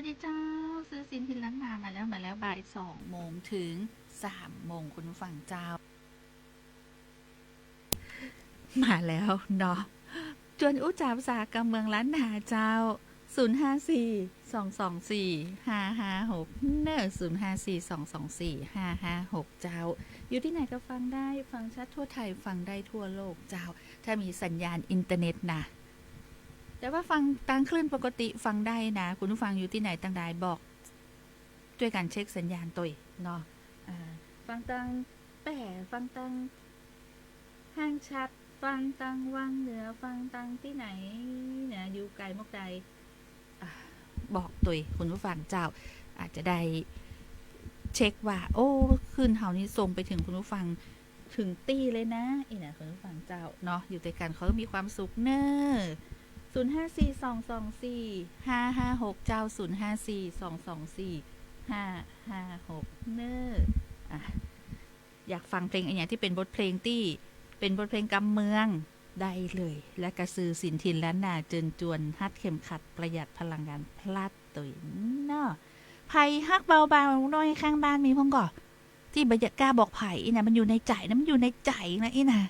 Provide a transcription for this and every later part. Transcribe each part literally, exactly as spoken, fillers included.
วัสดีเจ้า ซื้อสินถิ่นล้านนามาแล้ว มาแล้ว บ่ายสองโมงถึงสามโมง คุณผู้ฟังเจ้า มาแล้วเนาะ จวนอู้จ๋าภาษากำเมืองล้านนาเจ้า ศูนย์ห้าสี่ สองสองสี่ ห้าห้าหก เน่อ ศูนย์ห้าสี่ สองสองสี่ ห้าห้าหก เจ้า อยู่ตี้ไหนก็ฟังได้ ฟังชัดทั่วไทย ฟังได้ทั่วโลกเจ้า ถ้ามีสัญญาณอินเทอร์เน็ตนะ แต่ว่าฟังตางคลื่นปกติฟังได้นะ คุณผู้ฟังอยู่ตี้ไหนตางใดบอก จ้วยกั๋นเช็คสัญญาณตวยเนาะ อ่า ฟังตางแป้ ฟังตางห้างฉัตร ฟังตางวังเหนือ ฟังตางตี้ไหนเนี่ย อยู่ไก๋มอกใด อ่า บอกตวยคุณผู้ฟังเจ้า อาจจะได้เช็คว่า โอ้ คลื่นเฮานี่ส่งไปเถิงคุณผู้ฟัง เถิงตี้เลยนะ อี้นะ คุณผู้ฟังเจ้าเนาะ อยู่ตวยกั๋นขอหื้อมีความสุขเน่อ ศูนย์ห้าสี่ สองสองสี่ ห้าห้าหก เจ้า ศูนย์ห้าสี่ สองสองสี่ ห้าห้าหก เน่อ อ่ะ อยากฟังเพลงอะหยังตี้เป๋นบทเพลงตี้เป๋นบทเพลงกำเมืองได้เลย และก็ซื้อสินถิ่นล้านนาเจิญจวนฮัดเข็มขัดประหยัดพลังงานพลัดตวยเนาะ ใผฮักเบาบ่าวน้อยข้างบ้านมีพ่องก่อ ตี้บ่อยากก้าบอกใผอี้นะ มันอยู่ในใจ๋นะ มันอยู่ในใจ๋นะอี้นะ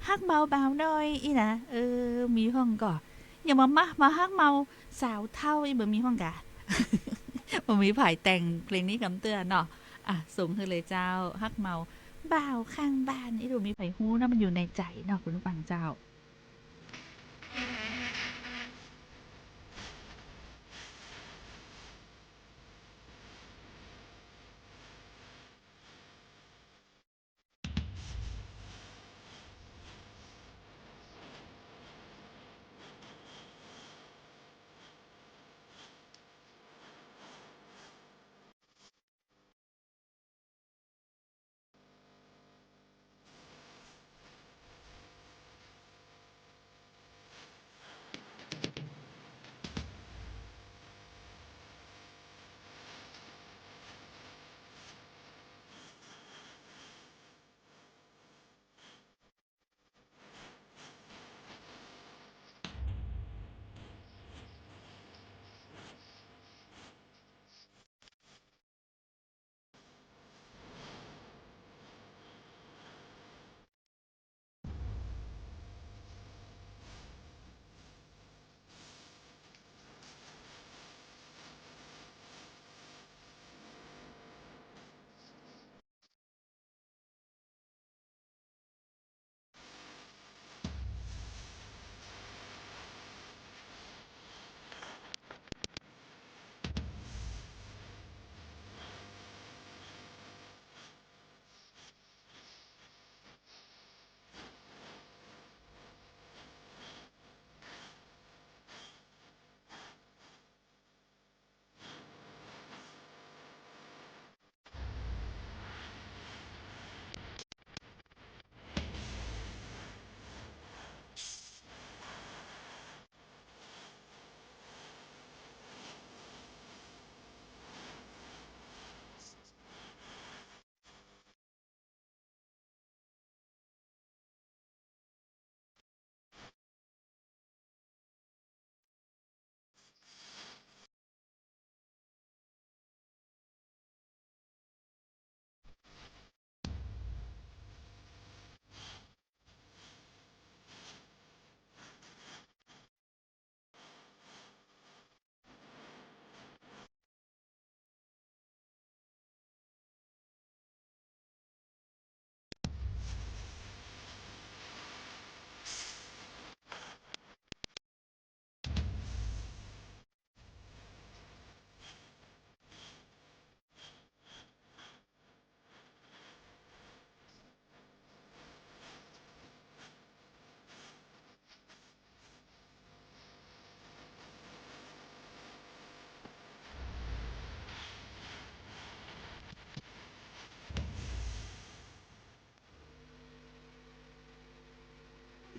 ฮักเบาบ่าวน้อยอี้นะ เออ มีพ่องก่อ อย่ามา มา มาฮักเบาสาวเฒ่าอี้ บ่มีพ่องกา บ่มีใผแต่งเพลงนี้กำเตื้อเนาะ อ่ะ ส่งหื้อเลยเจ้า ฮักเบาบ่าวข้างบ้านอี้ ดูมีใผฮู้นะ มันอยู่ในใจ๋เนาะ คุณผู้ฟังเจ้า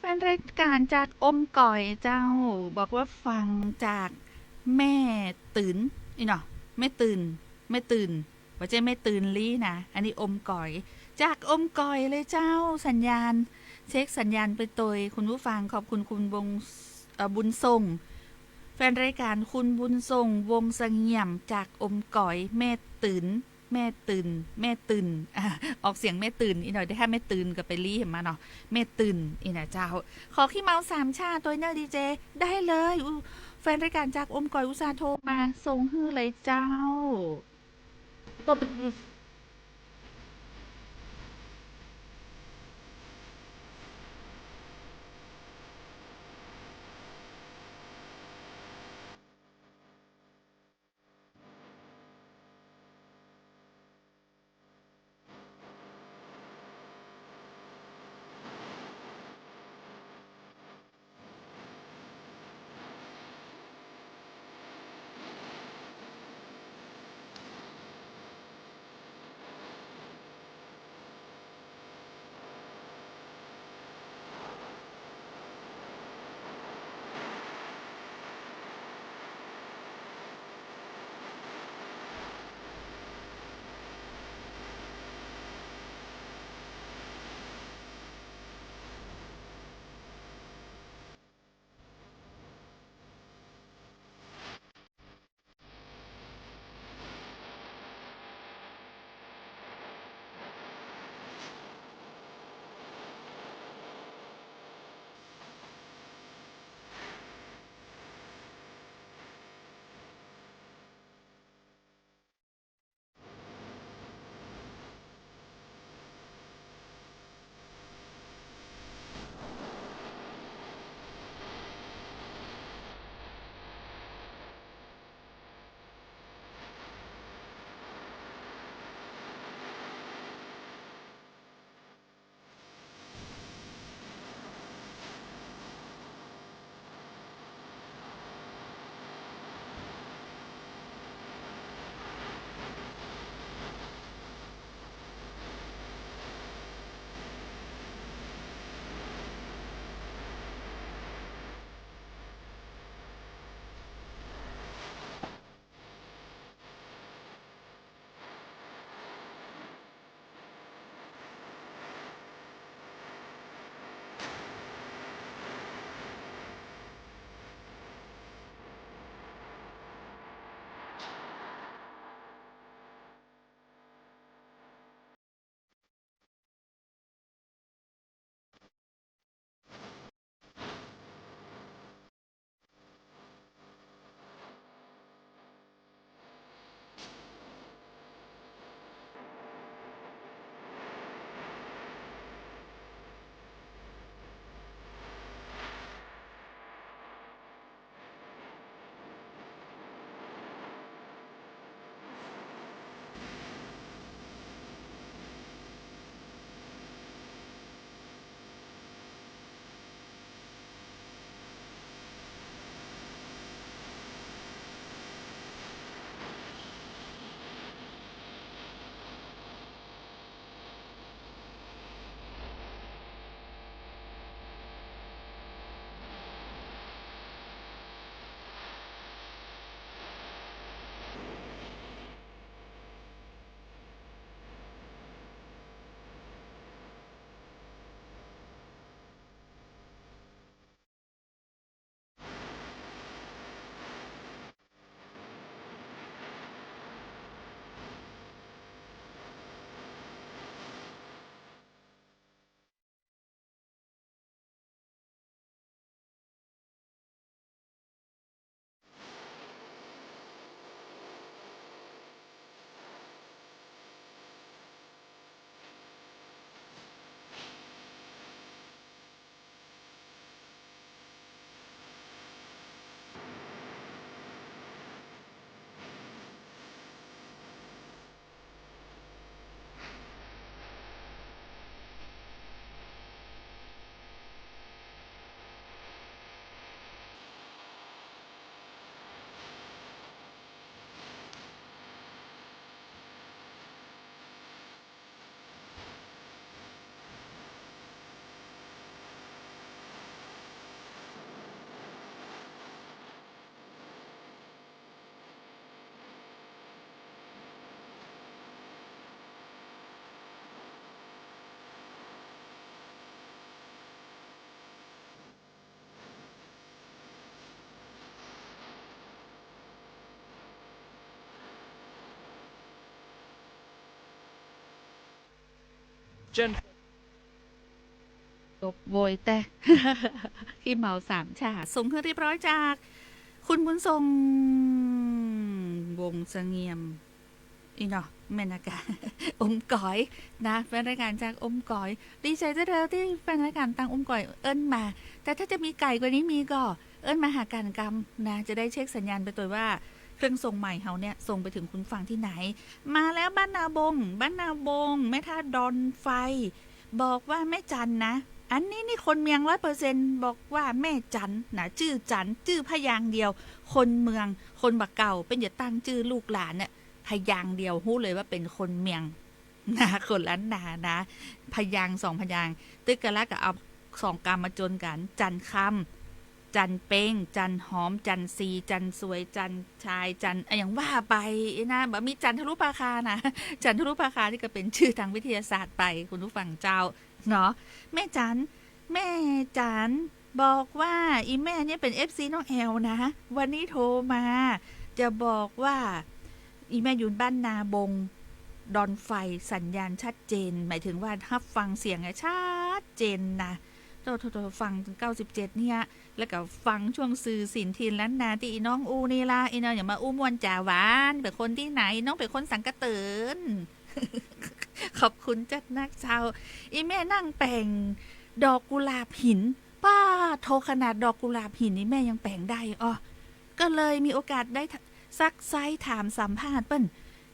แฟนรายการจากอมก๋อยเจ้า บอกว่าฟังจากแม่ตื่น อี้เนาะ แม่ตื่น แม่ตื่น บ่ใจ้แม่ตื่นลี้นะ อันนี้อมก๋อย จากอมก๋อยเลยเจ้า สัญญาณ เช็คสัญญาณไปตวย คุณผู้ฟัง ขอบคุณคุณบง เอ่อ บุญส่ง แฟนรายการคุณบุญส่ง วงศ์เสงี่ยม จากอมก๋อย แม่ตื่น แม่ตื่น แม่ตื่น อ่ะ ออกเสียงแม่ตื่น อี่หน่อยเต๊อะค่ะ แม่ตื่น ก็ไปลี้หันมาเนาะ แม่ตื่น อี่หน่อยเจ้า ขอขี้เมาสามชาตวยเน่อดีเจ ได้เลย อู้ แฟนรายการจากอมก๋อยอุตส่าห์โทรมา ส่งหื้อเลยเจ้า ก็ เจน จบโวยแต๊ ขี้เมาสามชาติ ส่งคืนเรียบร้อยจากคุณบุญส่ง วงศ์เสงี่ยม อีเนาะ แม่นนะกะ อมก๋อยนะ แฟนรายก๋านจากอมก๋อย ดีใจ๋เจ้าเด้อตี้แฟนรายก๋านตางอมก๋อยเอิ้นมา แต่ถ้าจะมีไก๋กว่านี้มีก่อ เอิ้นมาหากั๋นกำนะ จะได้เช็คสัญญาณไปตวยว่าเครื่องส่งใหม่เฮาเนี่ยส่งไปถึงคุณฟังตี้ไหน มาแล้วบ้านนาบง บ้านนาบง แม่ธาตุดอนไฟ บอกว่าแม่จันนะ อันนี้นี่คนเมียงร้อยเปอร์เซ็นต์ บอกว่าแม่จันนะ จื้อจัน จื้อพยางค์เดียว คนเมือง คนบ่าเก่า เปิ้นจะตั้งจื้อลูกหลานเนี่ย พยางค์เดียว ฮู้เลยว่าเป๋นคนเมียง นะ คนล้านนานะ พยางค์สองพยางค์ ตึกกั๋นแล้วก็เอาสองกำมาจนกั๋น จันคำ จันเป๊ง จันหอม จันทรี จันสวย จันชาย จัน อะหยังว่าไปนะ บ่มีจันทรุปราคานะ จันทรุปราคานี่ก็เป๋นจื้อตางวิทยาศาสตร์ไป คุณผู้ฟังเจ้า เนาะ แม่จัน แม่จัน บอกว่า อีแม่เนี่ยเป๋น เอฟซี น้องแอลนะ วันนี้โทรมา จะบอกว่า อีแม่อยู่บ้านนาบง ดอนไฟ สัญญาณชัดเจน หมายถึงว่าฮับฟังเสียงอะชัดเจนนะ โทร โทร โทรฟังเก้าสิบเจ็ดเนี่ย แล้วก็ฟังช่วงสื่อสินถิ่นล้านนาตี้อีน้องอู้นี่ละ อีน้องอย่ามาอู้ม่วนจ๋าหวาน เป๋นคนตี้ไหน น้องเป๋นคนสังกะเติน ขอบคุณจัดนักเจ้า อีแม่นั่งแป๋งดอกกุหลาบหิน ป้าโธ่ ขนาดดอกกุหลาบหินนี่แม่ยังแป๋งได้อ้อ ก็เลยมีโอกาสได้ซักไซ้ถามสัมภาษณ์เปิ้น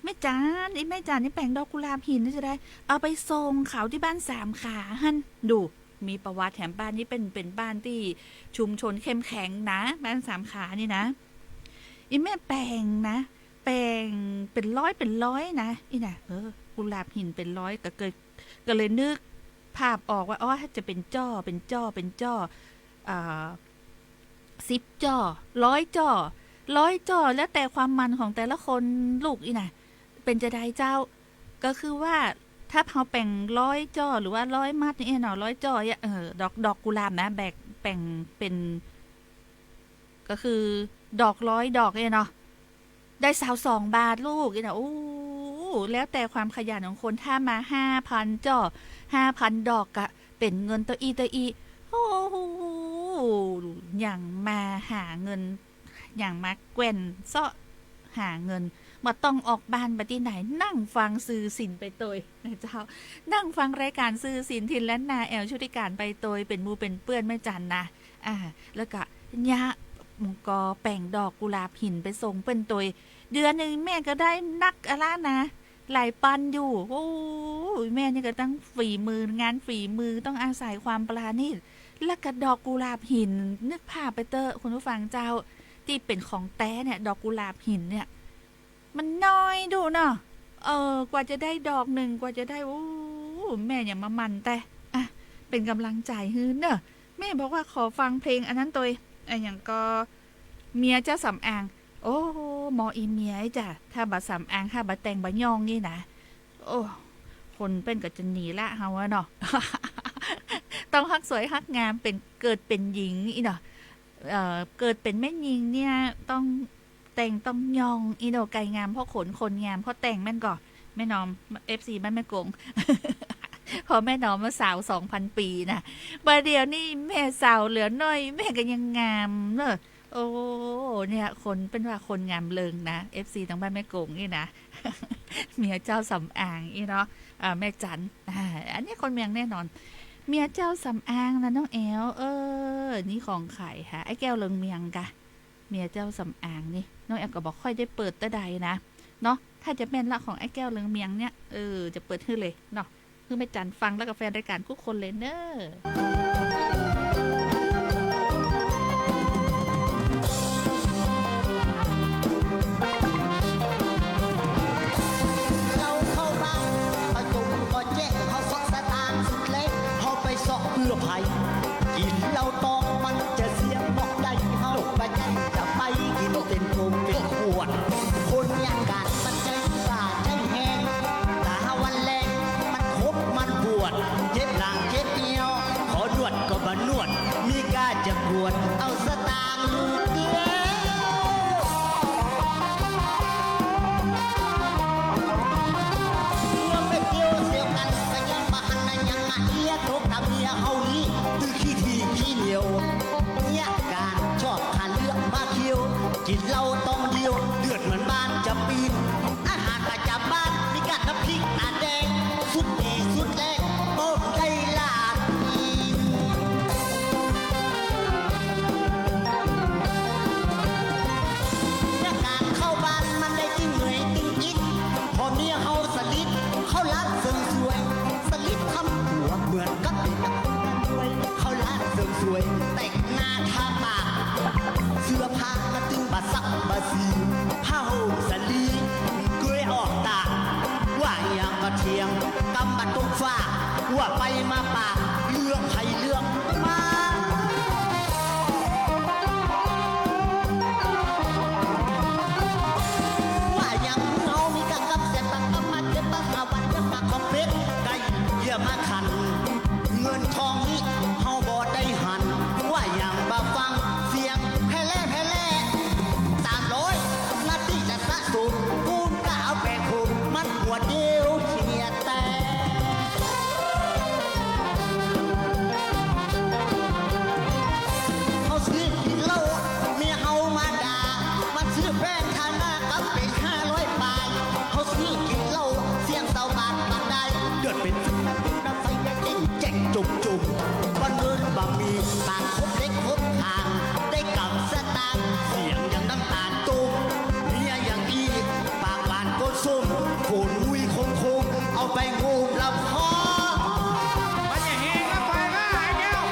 แม่จัน อีแม่จันนี่แป๋งดอกกุหลาบหินนี่จะได้ เอาไปส่งเขาตี้บ้านสามขาหั้น ดู มีประวัติแถมบ้านนี้เป๋น เป๋นบ้านตี้ชุมชนเข้มแข็งนะ บ้านสามขานี่นะ อีแม่แป๋งนะ แป๋งเป๋นร้อยเป๋นร้อยนะ อีน่ะ เออ กุหลาบหินเป๋นร้อย ก็เกย ก็เลยนึกภาพออกว่า อ๋อ จะเป๋นจ้อ เป๋นจ้อ เป๋นจ้อ เอ่อ สิบจ้อ ร้อยจ้อ ร้อยจ้อ แล้วแต่ความหมั่นของแต่ละคนลูก อีน่ะ เป๋นจะใดเจ้า ก็คือว่า ถ้าเฮาแป๋งร้อยจ้อ หรือว่าร้อยมัดนี่เนาะ ร้อยจ้อเนี่ย เออ ดอก ดอกกุหลาบนะ แบ่ง แป๋งเป๋น ก็คือดอกร้อยดอกเนี่ยเนาะ ได้ซาวสองบาทลูก อีน่ะ โอ้ แล้วแต่ความขยันของคน ถ้ามาห้าพันจ้อ ห้าพันดอกกะเป๋นเงินเต้าอี้เต้าอี้ โอ้โห อย่างมาหาเงิน อย่างมาแกว่นเซาะหาเงิน บ่ต้องออกบ้านไปตี้ไหน นั่งฟังสื่อสินไปตวยนะเจ้า นั่งฟังรายก๋านสื่อสินถิ่นล้านนาแอลชุติก๋านไปตวย เป๋นหมู่เป๋นเปื้อนแม่จันนะ อ่า แล้วก็เนี่ย ก็แป๋งดอกกุหลาบหินไปส่งเปิ้นตวย เดือนนึ่งแม่ก็ได้นักอะละนะ หลายปันอยู่ โอ้ย แม่นี่ก็ตั้งฝีมือ งานฝีมือ ต้องอาศัยความปราณีต แล้วก็ดอกกุหลาบหิน นึกภาพไปเต๊อะ คุณผู้ฟังเจ้า ตี้เป๋นของแต๊เนี่ย ดอกกุหลาบหินเนี่ย มันน้อยดูเนาะ เออ กว่าจะได้ดอกนึ่ง กว่าจะได้ โอ้ แม่อย่ามาหมั่นแต๊ อ่ะ เป๋นก๋ำลังใจ๋หื้อเน่อ แม่บอกว่าขอฟังเพลงอันนั้นตวย อะหยังก็ เมียเจ้าสำอาง โอ้ หมออีเมียไอ้จ้ะ ถ้าบ่สำอาง ถ้าบ่แต่งบ่ย่องนี่นะ โอ้ คนเปิ้นก็จะหนีละเฮาอะเนาะ ต้องฮักสวยฮักงาม เป๋น เกิดเป๋นหญิงอีเนาะ เอ่อ เกิดเป๋นแม่ญิงเนี่ย ต้องแต่งต้องย่องอีเนาะ ไก่งามเพราะขน ขนงามเพราะแต่ง แม่นก่อ แม่น้อม เอฟซี บ้านแม่กง เพราะแม่น้อมมาสาวสองพันปีนะ บ่าเดี่ยวนี้แม่สาวเหลือน้อย แม่ก็ยังงามเนอะ โอ้ เนี่ย คนเปิ้นว่าคนงามเริงนะ เอฟซี ตางบ้านแม่กงนี่นะ เมียเจ้าสำอางนี่เนาะ อ่า แม่จัน อ่า อันนี้คนเมียงแน่นอน เมียเจ้าสำอางนะน้องแอล เออ นี่ของใผฮะ ไอ้แก้วเริงเมียงกะ เมียเจ้าสำอางนี่ น้องแอลก็บ่ค่อยได้เปิดเต้าใดนะ เนาะ ถ้าจะแม่นละของไอ้แก้วเริงเมียงเนี่ย เออ จะเปิดหื้อเลยเนาะ หื้อแม่จันฟังแล้วก็แฟนรายการกู้คนเลยเน่อ เฮาเข้าบ้าน เฮาจุ่มก็แจ๊ะ เฮาเซาะสตางค์สุดแลง เฮาไปเซาะเปื้อใผ กิ๋นเหล้าตองมันจะเสียหมอกใจ๋ เฮาบ่ใจ้จะไปกิ๋นเป๋นขวดเป๋นขวด คนเมียงก๋านมันใจ้บ่าใจ้แฮง ต๋าวันแลงมันขบมันปวด เจ็บหลังเจ็บเอว ขอนวดก็บ่นวด มีก้าจะกวด เอาสตางค์ลูกเดียว เมื่อไปเตียวเสียวกั๋น ก็ยังบ่หันได้ เดียว เยียะก๋านชอบหาเรื่องมาเคี้ยว กิ๋นเหล้าต๊องเดียว เดือดเหมือนบ้านจะปิ้น อาหารประจ๋ำบ้าน มีก้าน้ำพริกต๋าแดง สุดดีสุดแล ป้อมได้หลานกิ๋น เยียะก๋านเข้าบ้าน มันได้ตึงเหนื่อยตึงอิด ผ่อเมียเฮาสลิด เข้าร้านเสริมสวย สลิดทำตั๋ว เหมือนกับเด็กนักมวย เข้าร้านเสริมสวย แต่งหน้าทาปาก เสื้อผ้าก็ตึงบ่ซักบ่สี ผ้าห่มสะหลี เกยออกตาก ว่าอะหยังก็เถียง กำบ่ตรงฟาก ว่าไปมาปาก เรื่องใผเรื่องมัน ว่าอะหยังเฮามีก้ากำเสียด ปากกำมาเจ็บ ปากกำวัน เรื่องปากของเพชร ไก่เยี่ยมาขัน เงินทองนี้เฮาบ่ได้หัน ว่าอะหยังบ่ฟัง เสียงแผ่แล่แผ่แล่ สามร้อย นาทีจะสะสม ปูนก็เอาแปงโขม มันหัวเดียวเหียแตก เฮาซื้อกิ๋นเหล้า เมียเฮามาด่า มันซื้อแป้งทาหน้ากับเป๋งห้าร้อยปาย เฮาซื้อกิ๋นเหล้า เสี้ยงซาวบาทบ่ได้ เดือดเป๋นไฟ น้ำไฟเจ๊งแจ๊งจุ่มๆ บ่เงินบ่มี ปากคบเหล็กคบถ่าน ได้กำสตางค์ เสียงอย่างน้ำต๋าลตุ้ม เมียอย่างอี้ ปากหวานก้นส้ม โขนงุยโค้งๆ เอาไปงมลำคอ มันจะแหงแล้วไปว่าหายแก้ว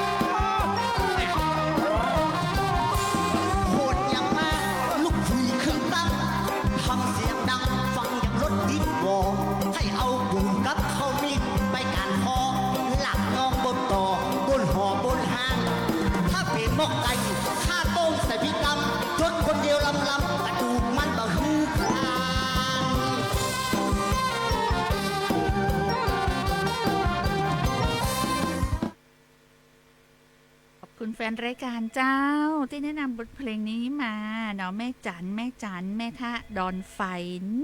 โขนอย่างมาก ลูกผีเครื่องตั้ง ทำเสียงดัง ฟังอย่างรถดิฟวอ ใค่เอาปูนกับข้าวมีด ไปก๋านคอ หลักนองบนต่อ บนหอบนห้าง ถ้าเป๋นหม้อไก่ ข้าต้มใส่พริกดำ ทดคนเดียวลำๆ กระดูกมันบ่หื้อคลาน ขอบคุณแฟนรายการเจ้า ตี้แนะนำบทเพลงนี้มาเนาะ แม่จัน แม่จัน แม่ทะดอนไฟ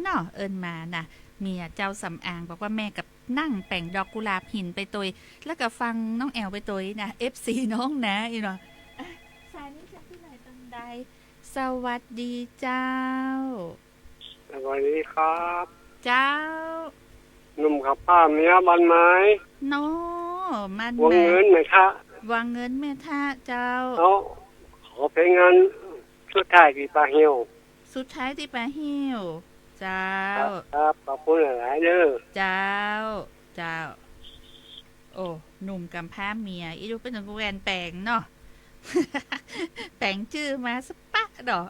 เนาะ เอิ้นมานะ เมียเจ้าสำอางบอกว่าแม่กับนั่งแป๋งดอกกุหลาบหินไปตวย แล้วก็ฟังน้องแอ๋วไปตวยนะ เอฟซี น้องนะ อีเนาะ อ่ะ สายนี้จากตี้ไหนตังใด สวัสดีเจ้า สวัสดีครับ เจ้า หนุ่มกับผ้าเมียบ้านไม้ เนาะ บ้านไม้ วังเงินแม่ทะ วังเงินแม่ทะเจ้า เอ้า ขอเพลงอันสุดท้ายตี้ป๋าเหี่ยว สุดท้ายตี้ป๋าเหี่ยว เจ้า ครับ ครับ ขอบคุณหลายๆ เด้อ เจ้า เจ้า โอ้ หนุ่มกับผ้าเมีย อีดูเปิ้นก็แหวนแป๋งเนาะ แป๋งจื้อมาสะปะเนาะ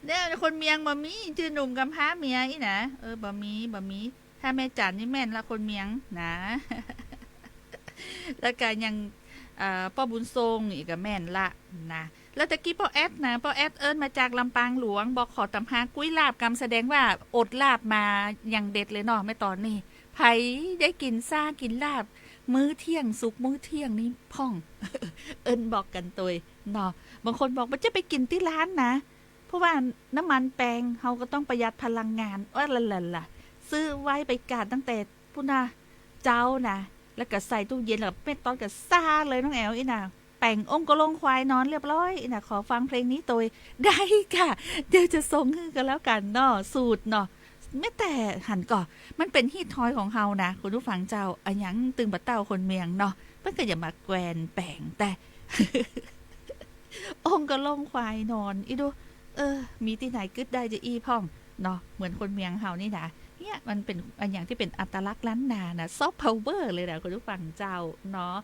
เนี่ย คนเมียงบ่มีจื้อหนุ่มกับผ้าเมียอี้นะ เออ บ่มี บ่มี ถ้าแม่จันนี่แม่นละคนเมียงนะ แล้วก็ยัง เอ่อ ป้อบุญทรงอีกก็แม่นละนะ แล้วตะกี้ป้อแอดนะ ป้อแอดเอิ้นมาจากลำปางหลวง บอกขอตำฮากุ้ยลาบกำ แสดงว่าอดลาบมาอย่างเด็ดเลยเนาะ แม่ต๋อนนี่ ใผได้กิ๋นซ่ากิ๋นลาบ มื้อเที่ยง สุกร์มื้อเที่ยงนี่พ่อง เอิ้นบอกกั๋นตวยเนาะ บางคนบอกบ่จะไปกิ๋นตี้ร้านนะ เพราะว่าน้ำมันแปง เฮาก็ต้องประหยัดพลังงาน ว่าละละละ ซื้อไว้ไปก๋าตั้งแต่ปู้นนะ เจ๊านะ แล้วก็ใส่ตู้เย็น แล้วก็แม่ต๋อนก็ซ่าเลยน้องแอ๋วอี้นะ แป๋งองค์กะลงควายนอนเรียบร้อยอี้นะ ขอฟังเพลงนี้ตวย ได้ก่ะ เดี๋ยวจะส่งหื้อก็แล้วกั๋นเนาะ สูตรเนาะ แม้แต่หันก่อ มันเป๋นฮีตทอยของเฮานะ คุณผู้ฟังเจ้า อะหยังตึงบ่เต้าคนเมียงเนาะ เปิ้นก็อย่ามาแกว่นแป๋งแต่ องค์กะลงควายนอน อีดู เออ มีตี้ไหนกึ๊ดได้จะอี้พ่องเนาะ เหมือนคนเมียงเฮานี่นะ เนี่ย มันเป๋นอะหยังตี้เป๋นอัตลักษณ์ล้านนานะ ซอฟต์พาวเวอร์เลยนะ คุณผู้ฟังเจ้าเนาะ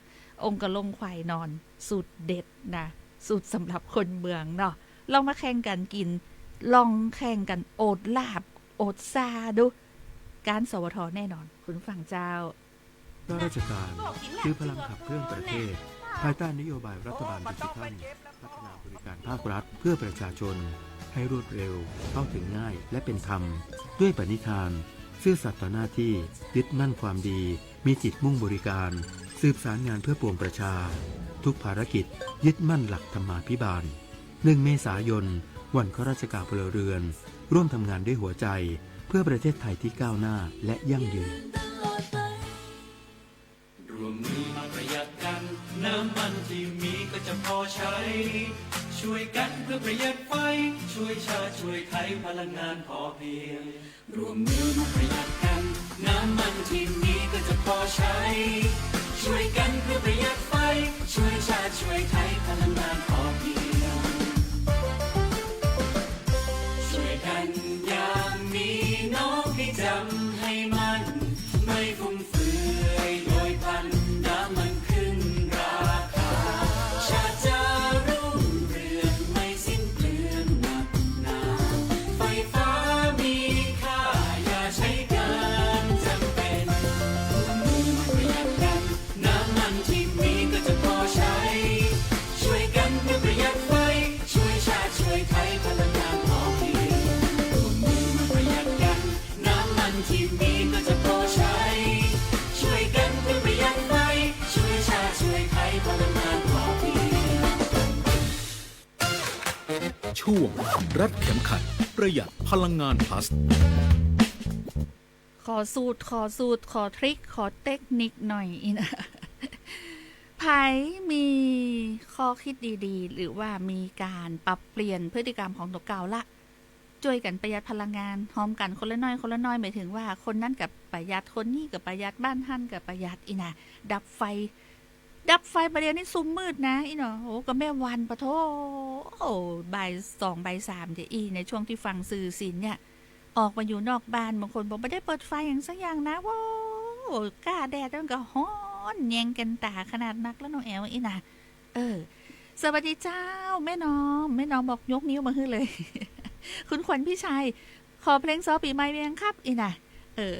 องค์กะลงควายนอน สูตรเด็ดนะ สูตรสำหรับคนเมืองเนาะ ลองมาแข่งกั๋นกิ๋น ลองแข่งกั๋นอดลาบ อดซ่าดู ก๊าน สวท แน่นอน คุณผู้ฟังเจ้า ข้าราชการคือพลังขับเคลื่อนประเทศ ภายใต้นโยบายรัฐบาลดิจิทัล พัฒนาบริการภาครัฐเพื่อประชาชน ให้รวดเร็ว เข้าถึงง่าย และเป็นธรรม ด้วยปณิธาน ซื่อสัตย์ต่อหน้าที่ ยึดมั่นความดี มีจิตมุ่งบริการ สืบสารงานเพื่อปวงประชา ทุกภารกิจยึดมั่นหลักธรรมาภิบาล หนึ่ง เมษายน วันข้าราชการพลเรือน ร่วมทำงานด้วยหัวใจ เพื่อประเทศไทยที่ก้าวหน้าและยั่งยืน ร่วมมือมาประหยัดกัน น้ำมัน ประหยัดไฟ ช่วยชาติ ช่วยไทย พลังงานพอเพียง ร่วมมือมาประหยัดกัน น้ำมันที่มีก็จะพอใช้ ช่วยกันเพื่อประหยัดไฟ ช่วยชาติ ช่วยไทย พลังงานพอเพียง ช่วยกันอย่างมีน้อง ให้จำให้มั่น ไม่ฟุ่มเฟือยโดยพลัน น้ำมันขึ้นราคา ชาติจะรุ่งเรืองไม่สิ้นเปลืองนักหนา ไฟฟ้ามีค่า อย่าใช้เกินจำเป็น ร่วมมือมาประหยัดกัน น้ำมันที่มีก็จะพอใช้ ช่วยกันเพื่อประหยัดไฟ ช่วยชาติ ช่วยไทย พลังงานพอเพียง ร่วมมือมาประหยัดกัน น้ำมันที่มีก็จะพอใช้ ช่วยกันเพื่อประหยัดไฟ ช่วยชาติ ช่วยไทย พลังงานพอเพียง ช่วงรัดเข็มขัดประหยัดพลังงาน plus ขอสูตร ขอสูตร ขอทริค ขอเทคนิคหน่อยอี้นะ ใผมีข้อคิดดีๆ หรือว่ามีก๋านปรับเปลี่ยนพฤติกรรมของตั๋วเก่าละ จ้วยกั๋นประหยัดพลังงาน ฮอมกั๋นคนละน้อย คนละน้อย หมายถึงว่าคนนั้นก็ประหยัด คนนี้ก็ประหยัด บ้านหั้นก็ประหยัดอี้นะ ดับไฟ ดับไฟบ่าเดี่ยวนี้ซุมมืดนะอี้เนาะ โอ้ ก็แม่วันปะโธ่ บ่ายสองบ่ายสามเดี๋ยวอี้ ในช่วงตี้ฟังสื่อศิลป์เนี่ย ออกมาอยู่นอกบ้าน บางคนบอกบ่ได้เปิดไฟอย่างสักอย่างนะ โว้ ก้าแดดมันก็ฮ้อนแยงแก่นต๋าขนาดนักแล้วน้องแอ๋วอี้นะ เออ สวัสดีเจ้า แม่นอม แม่นอมบอกยกนิ้วมาหื้อเลย คุณขวัญพิชัย ขอเพลงซอปี๋ใหม่เวียงครับ อี้นะ เออ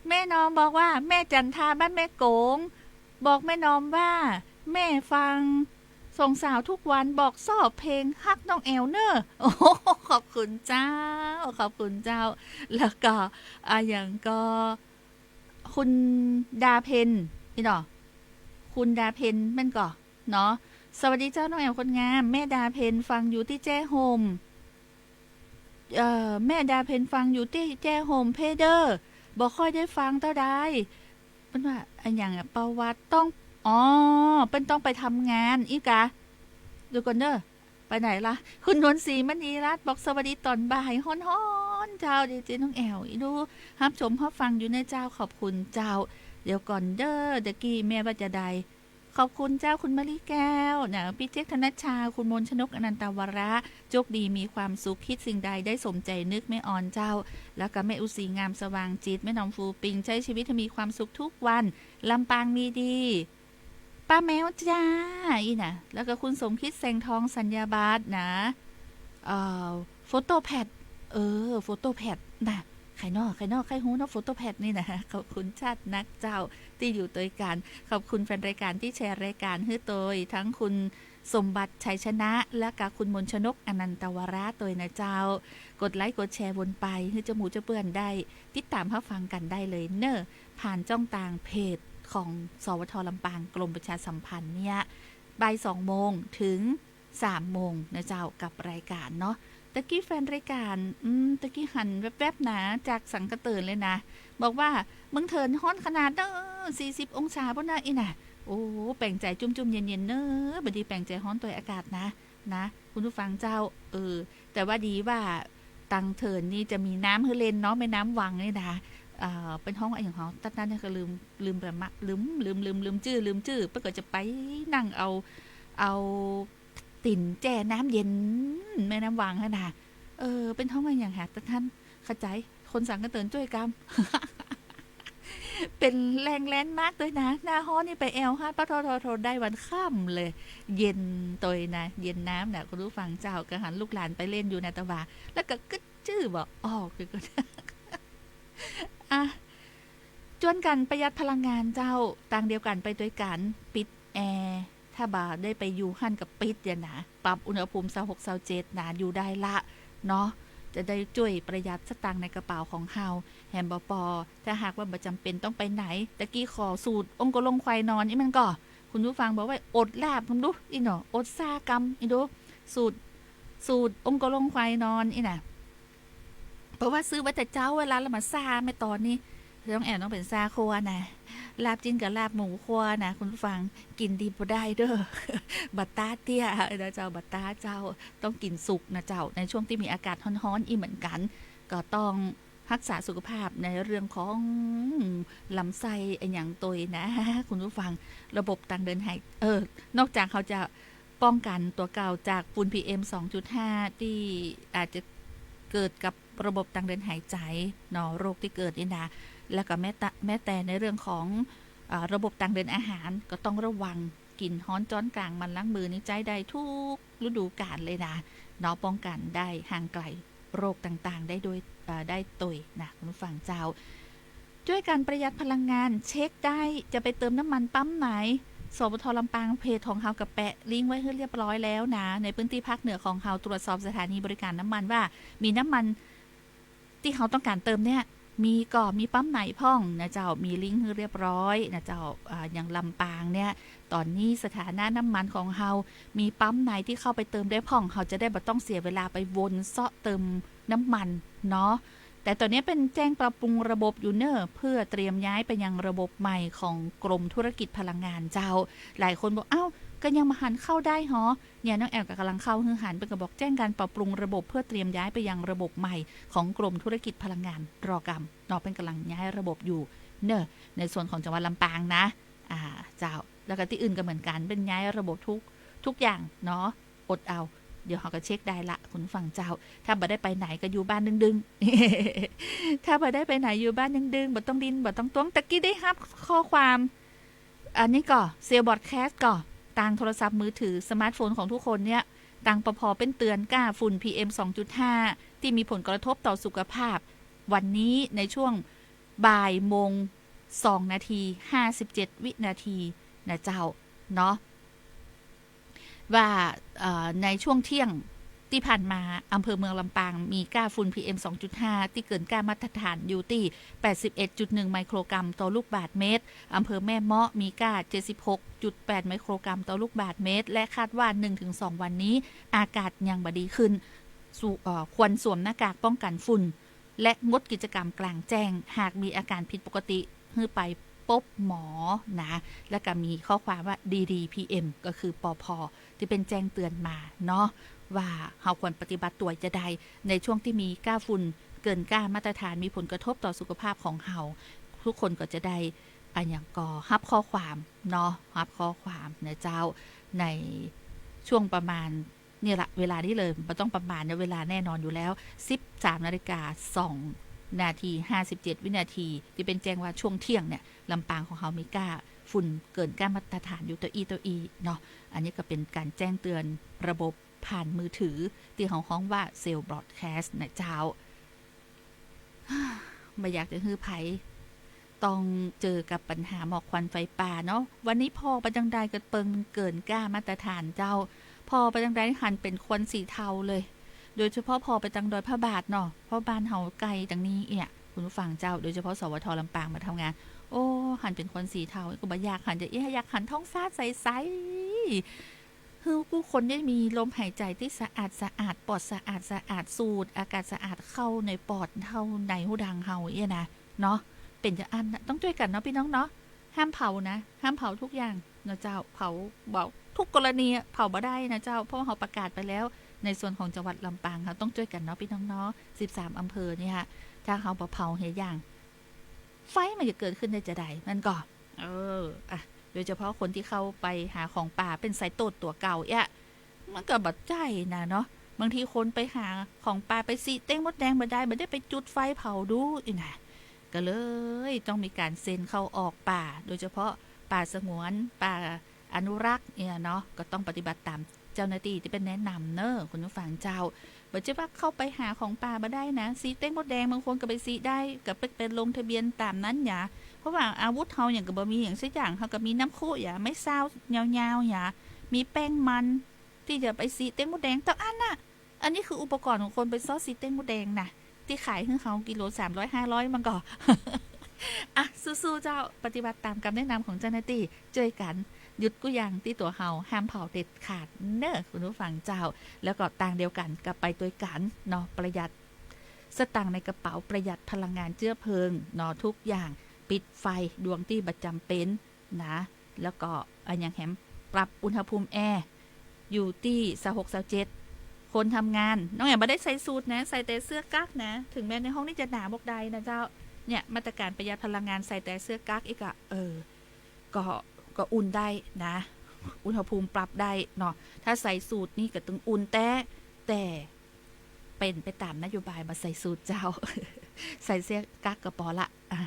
แม่นอมบอกว่า แม่จันทาบ้านแม่โก๋ง บอกแม่นอมว่า แม่ฟังส่องสาวทุกวัน บอกซอเพลงฮักน้องแอ๋วเน่อ โอ้โห ขอบคุณเจ้า ขอบคุณเจ้า แล้วก็ อ่ะ อย่างก็ คุณดาเพ็ญ อี้เนาะ คุณดาเพ็ญแม่นก่อ เนาะ สวัสดีเจ้าน้องแอ๋วคนงาม แม่ดาเพ็ญฟังอยู่ตี้แจ้ห่ม เอ่อ แม่ดาเพ็ญฟังอยู่ตี้แจ้ห่มเพ้อเด้อ บ่ค่อยได้ฟังเต้าใด เปิ้นว่าอะหยังอะ ประวัติต้อง อ๋อ เปิ้นต้องไปทำงานอี้กา เดี๋ยวก่อนเด้อ ไปไหนละ คุณนวลศรีมณีรัตน์บอกสวัสดีต๋อนบ่าย ฮ้อนๆ เจ้า ดีเจน้องแอ๋ว อี้ดู ฮับชมฮับฟังอยู่เน่อเจ้า ขอบคุณเจ้า เดี๋ยวก่อนเด้อ ตะกี้แม่ว่าจะใด ขอบคุณเจ้า คุณมะลิแก้วนะ พี่เจ๊กธนัชชา คุณมนต์ชนก อนันตวระ โจคดีมีความสุข คิดสิ่งใดได้สมใจ๋นึก แม่ออนเจ้า แล้วก็แม่อุศรี งามสว่างจิต แม่นอม ฟูปิง ใช้ชีวิตให้มีความสุขทุกวัน ลำปางมีดี ป้าแมวจ้า อี้นะ แล้วก็คุณสมคิด แสงทอง สัญญาบัตรนะ เอ่อ โฟโต้แพด เออ โฟโต้แพดนะ ใค่นอ ใค่นอ ใค่ฮู้เนาะ โฟโต้แพดนี่นะ ขอบคุณชาตินักเจ้าตี้อยู่ตวยกั๋น ขอบคุณแฟนรายก๋านตี้แชร์รายก๋านหื้อตวย ทั้งคุณสมบัติ ชัยชนะ และกะคุณมนต์ชนก อนันตวระตวยนะเจ้า กดไลก์กดแชร์วนไป หื้อเจ้าหมู่เจ้าเปื้อนได้ติดต๋ามฮับฟังกั๋นได้เลยเน่อ ผ่านจ้องตางเพจของ สวท ลำปาง กรมประชาสัมพันธ์เนี่ย บ่ายสองโมงเถิง สามโมงนะเจ้า กับรายก๋านเนาะ ตะกี้แฟนรายก๋าน อืม ตะกี้หันแวบๆ นะ จากสังกะเติ่นเลยนะ บอกว่าเมืองเถินฮ้อนขนาดเน่อ สี่สิบองศาปู้นนะ อี้นะ โอ้ แป๋งใจ๋จุ่มๆ เย็นๆ เน่อ บ่ดีแป๋งใจ๋ฮ้อนตวยอากาศนะ นะ คุณผู้ฟังเจ้า เออ แต่ว่าดีว่าตังเถินนี่จะมีน้ำหื้อเล่นเนาะ แม่น้ำวังนี่นะ เอ่อ เปิ้นฮ้องอะหยังหอ ตั๊ดนั้นเนี่ยก็ลืม ลืมไปมะ ลืม ลืม ลืม ลืมจื้อ ลืมจื้อ เปิ้นก็จะไปนั่งเอา เอา ตี๋นแจ้น้ำเย็น แม่น้ำวังหั้นนะ เออ เปิ้นฮ้องอะหยังหา ตั๊ดนั้น เข้าใจ๋ คนสังกะเติ่นจ้วยกำ เป๋นแหล่งแลนด์มาร์คตวยนะ หน้าฮ้อนนี่ไปแอ่วฮั้น ปะโธ่โธ่โธ่ ได้วันค่ำเลย เย็นตวยนะ เย็นน้ำนะ คุณผู้ฟังเจ้า ก็หันลูกหลานไปเล่นอยู่นะ ตะหว่า แล้วก็กึ๊ดจื้อบ่ออก คือก็ อ่ะ จวนกั๋นประหยัดพลังงานเจ้า ตางเดียวกั๋นไปตวยกั๋น ปิดแอร์ ถ้าบ่าได้ไปอยู่หั้นก็ปิดเดี๋ยวนะ ปรับอุณหภูมิซาวหก ซาวเจ็ดนะ อยู่ได้ละเนาะ จะได้จ้วยประหยัดสตางค์ในกระเป๋าของเฮา แหมบ่ปอ ถ้าหากว่าบ่จ๋ำเป๋นต้องไปไหน ตะกี้ขอสูตรองค์กะลงควายนอนอี้มันก่อ คุณผู้ฟังบอกว่าอดลาบ คุณดู อี้เนาะ อดซ่ากำ อี้ดู สูตร สูตรองค์กะลงควายนอนอี้นะ เพราะว่าซื้อไว้แต่เจ๊า เวลาละมาซ่าแม่ตอนนี้ ต้องแอบต้องเป๋นซ่าครัวนะ ลาบจิ๊นกับลาบหมูคั่วนะคุณผู้ฟัง กิ๋นดิบบ่ได้เน่อ บ่าต๊าเตี้ยนะเจ้า บ่าต๊าเจ้า ต้องกิ๋นสุกนะเจ้า ในช่วงตี้มีอากาศฮ้อนๆ อี้เหมือนกั๋น ก็ต้องฮักษาสุขภาพในเรื่องของลำไส้อะหยังตวยนะ คุณผู้ฟัง ระบบตางเดินหาย เออ นอกจากเฮาจะป้องกั๋นตั๋วเก่าจากฝุ่น PM สองจุดห้า ตี้อาจจะเกิดกับระบบตางเดินหายใจ๋เนาะ โรคตี้เกิดนี่นะ แล้วก็แม้แต่ แม้แต่ในเรื่องของ เอ่อ ระบบตางเดินอาหารก็ต้องระวัง กิ๋นฮ้อนจ๊อนก๋าง หมั่นล้างมือนี่ใจ๊ได้ทุกฤดูก๋าลเลยนะเนาะ ป้องกั๋นได้ห่างไก๋โรคต่างๆ ได้โดย เอ่อ ได้ตวยนะคุณผู้ฟังเจ้า จ้วยกั๋นประหยัดพลังงาน เช็คได้ จะไปเติมน้ำมันปั๊มไหน สวท ลำปาง เพจของเฮาก็แปะลิงก์ไว้หื้อเรียบร้อยแล้วนะ ในพื้นตี้ภาคเหนือของเฮา ตรวจสอบสถานีบริการน้ำมันว่ามีน้ำมัน ตี้เฮาต้องก๋านเติมเนี่ย มีก่อ มีปั๊มไหนพ่องนะเจ้า มีลิงก์หื้อเรียบร้อยนะเจ้า อ่า อย่างลำปางเนี่ย ต๋อนนี้สถานะน้ำมันของเฮา มีปั๊มไหนตี้เข้าไปเติมได้พ่อง เฮาจะได้บ่ต้องเสียเวลาไปวนเซาะเติมน้ำมันเนาะ แต่ต๋อนนี้เปิ้นแจ้งปรับปรุงระบบอยู่เน่อ เพื่อเตรียมย้ายไปยังระบบใหม่ของกรมธุรกิจพลังงานเจ้า หลายคนบอก เอ้า ก็ยังบ่หันเข้าได้หรอ เนี่ย น้องแอลก็ก่ำลังเข้าหื้อหัน เปิ้นก็บอกแจ้งการปรับปรุงระบบเพื่อเตรียมย้ายไปยังระบบใหม่ของกรมธุรกิจพลังงาน รอกำเนาะ เปิ้นก่ำลังย้ายระบบอยู่เน่อ ในส่วนของจังหวัดลำปางนะ อ่า เจ้า แล้วก็ตี้อื่นก็เหมือนกั๋น เปิ้นย้ายระบบทุก ทุกอย่างเนาะ อดเอา เดี๋ยวเฮาก็เช็คได้ละ คุณผู้ฟังเจ้า ถ้าบ่ได้ไปไหนก็อยู่บ้านดึงๆ ถ้าบ่ได้ไปไหนอยู่บ้านดึงๆ บ่ต้องดิ้น บ่ต้องตวง ตะกี้ได้ฮับข้อความ อันนี้ก่อ เซลล์บรอดแคสต์ก่อ ตางโทรศัพท์มือถือ สมาร์ทโฟนของทุกคนเนี่ย ตาง ปภ เปิ้นเตือนก้าฝุ่น PM สองจุดห้า ตี้มีผลกระทบต่อสุขภาพ วันนี้ในช่วงบ่ายโมงสองนาที ห้าสิบเจ็ดวินาทีนะเจ้า เนาะ ว่า เอ่อ ในช่วงเที่ยงตี้ผ่านมา อำเภอเมืองลำปางมีก้าฝุ่น PM สองจุดห้า ตี้เกินก้ามาตรฐานอยู่ตี้ แปดสิบเอ็ดจุดหนึ่ง ไมโครกรัมต่อลูกบาศก์เมตร อำเภอแม่เมาะมีก้า เจ็ดสิบหกจุดแปด ไมโครกรัมต่อลูกบาศก์เมตร และคาดว่า หนึ่งถึงสองวันนี้ อากาศยังบ่ดีขึ้น สุ- เอ่อ ควรสวมหน้ากากป้องกั๋นฝุ่น และงดกิจกรรมกลางแจ้ง หากมีอาการผิดปกติ หื้อไปปบหมอนะ แล้วก็มีข้อความว่า ดีดี PM ก็คือ ปภ ตี้เปิ้นแจ้งเตือนมาเนาะ ว่าเฮาควรปฏิบัติตั๋วจาใด ในช่วงตี้มีก้าฝุ่นเกินก้ามาตรฐาน มีผลกระทบต่อสุขภาพของเฮา ทุกคนก็จะได้ อะหยังก่อ ฮับข้อความเนาะ ฮับข้อความนะเจ้า ในช่วงประมาณ เนี่ยละ เวลานี้เลย บ่ต้องประมาณนะ เวลาแน่นอนอยู่แล้ว สิบสามนาฬิกาสองนาที ห้าสิบเจ็ดวินาที ตี้เปิ้นแจ้งว่าช่วงเที่ยงเนี่ย ลำปางของเฮามีก้าฝุ่นเกินก้ามาตรฐานอยู่เต้าอี้เต้าอี้เนาะ อันนี้ก็เป๋นก๋านแจ้งเตือนระบบผ่านมือถือ ตี้เฮาฮ้องว่าเซลล์บรอดแคสต์นะเจ้า บ่อยากจะหื้อใผต้องเจอกับปัญหาหมอกควันไฟป่าเนาะ วันนี้ผ่อไปตางใดก็เปิงมันเกินก้ามาตรฐานเจ้า ผ่อไปตางใดหันเป๋นควันสีเทาเลย โดยเฉพาะผ่อไปตางดอยพระบาทเนาะ เพราะบ้านเฮาใก้ตางนี้เอี้ย คุณผู้ฟังเจ้า โดยเฉพาะ สวท ลำปางมาทำงาน โอ้ หันเป๋นควันสีเทา ก็บ่อยากหันจะเอี้ย อยากหันท้องฟ้าใสๆ หื้อกู้คนได้มีลมหายใจ๋ตี้สะอาดสะอาด ปอดสะอาดสะอาด สูดอากาศสะอาดเข้าในปอด เข้าในฮูดังเฮาเอี้ยนะ เนาะ เป๋นจาอั้นนะ ต้องจ้วยกั๋นเนาะพี่น้องเนาะ ห้ามเผานะ ห้ามเผาทุกอย่างนะเจ้า เผา บอกทุกกรณีอะ เผาบ่ได้นะเจ้า เพราะว่าเฮาประกาศไปแล้ว ในส่วนของจังหวัดลำปาง เฮาต้องจ้วยกั๋นเนาะพี่น้องเนาะ สิบสามอำเภอเนี่ย ถ้าเฮาบ่เผาเหียอย่าง ไฟมันจะเกิดขึ้นได้จาใด มันก็ เออ อะ โดยเฉพาะคนตี้เข้าไปหาของป่า เป๋นสายตรวจตั๋วเก่าเอี้ย มันก็บ่ใจ้นะเนาะ บางทีคนไปหาของป่า ไปซี้เต๊งมดแดงบ่ได้ บ่ได้ไปจุดไฟเผาดูอี้นะ ก็เลยต้องมีก๋านเซ็นเข้าออกป่า โดยเฉพาะป่าสงวน ป่าอนุรักษ์เนี่ยเนาะ ก็ต้องปฏิบัติต๋ามเจ้าหน้าตี้ตี้เปิ้นแนะนำเน่อ คุณผู้ฟังเจ้า บ่ใจ้ว่าเข้าไปหาของป่าบ่ได้นะ ซี้เต๊งมดแดงบางคนก็ไปซี้ได้ ก็ไป ไปลงทะเบียนต๋ามนั้นหยา เพราะว่าอาวุธเฮาหยังก็บ่มีหยังสักอย่าง เฮาก็มีน้ำคุหยา ไม้เซ้ายาวๆหยา มีแป้งมัน ตี้จะไปซี้เต๊งมดแดงเต้าอั้นน่ะ อันนี้คืออุปกรณ์ของคนไปเซาะซี้เต๊งมดแดงนะ ตี้ขายหื้อเฮากิโลสามร้อย ห้าร้อย มันก็ อะ สู้ๆ เจ้า ปฏิบัติต๋ามกำแนะนำของเจ้าหน้าตี้ จ้วยกั๋นหยุดกู้อย่างตี้ตั๋วเฮา ห้ามเผาเด็ดขาดเน่อ คุณผู้ฟังเจ้า แล้วก็ตางเดียวกั๋น ก็ไปตวยกั๋นเนาะ ประหยัดสตางค์ในกระเป๋า ประหยัดพลังงานเจื๊อเพลิงเนาะ ทุกอย่าง ปิดไฟดวงตี้บ่จ๋ำเป๋นนะ แล้วก็อะหยังแหม ปรับอุณหภูมิแอร์อยู่ตี้ซาวหก ซาวเจ็ด คนทำงาน น้องแอมบ่ได้ใส่สูทนะ ใส่แต่เสื้อกั๊กนะ ถึงแม้ในห้องนี้จะหนาวบอกใดนะเจ้า เนี่ย มาตรการประหยัดพลังงาน ใส่แต่เสื้อกั๊กอีกอะ เออ ก็ ก็อุ่นได้นะ อุณหภูมิปรับได้เนาะ ถ้าใส่สูทนี่ก็ตึงอุ่นแต๊ แต่เป๋นไปต๋ามนโยบายบ่ใส่สูทเจ้า ใส่เสื้อกั๊กก็ปอละ อ่ะ